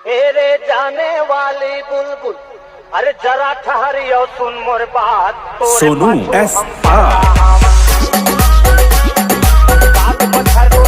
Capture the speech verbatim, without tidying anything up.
ए रे जाने वाली बुलबुल, अरे जरा ठहरियो, सुन मोर बात। तोरे सोनू पाछू एस हम आर। सात बछर